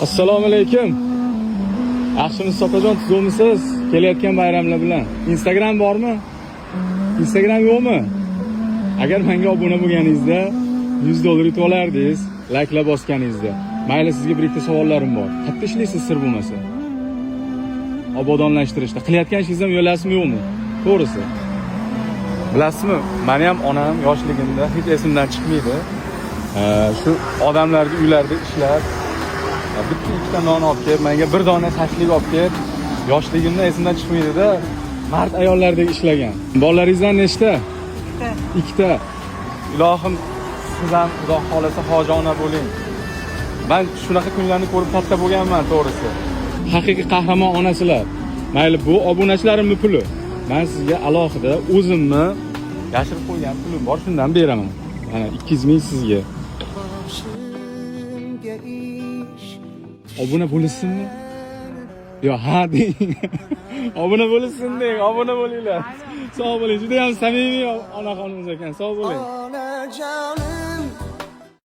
Assalomu alaykum. Yaxshimisiz, opajon, tuzukmisiz? Kelayotgan bayramlar bilan. Instagram bormi? Instagram yo'qmi? Agar menga obuna bo'lganingizda 100 dollar yutib olardingiz, layklar bosganingizda. Mayli, sizga bir ikkita savollarim bor. Qayerda ishlaysiz, sir bo'lmasa? Obodonlashtirishda. Qilayotgan ishingiz ham yo'lasizmi, yo'qmi? To'g'risi. Bilasizmi, meni ham onam yoshligimda hech esimdan chiqmaydi. Shu odamlarni uylarida ishlab, bitta ikkita non olib kelib, menga bir dona shashlik olib kelib, yoshligimda esimdan chiqmaydida, mard ayollardek ishlagan. Bolalaringizdan nechta? Ikkita. Ikkita. Ilohim, siz ham, Xudo xohlasa, hoji ona bo'ling. Man shunaqa kunlarni ko'rib katta bo'lganman, to'g'risi. Haqiqiy qahramon onasilar. Mayli, bu obunachilarimni puli. Man sizga alohida o'zimni yashirib qo'ygan pulim bor, shundan beraman. Mana, 200 ming sizga. Boshimga ish. Obuna bo'lishsinmi? Yo, ha deng. Obuna bo'lishsin deng, obuna bo'linglar. Sog' bo'ling. Juda ham samimiy onaxonimiz ekan. Sog' bo'ling. Onajonim.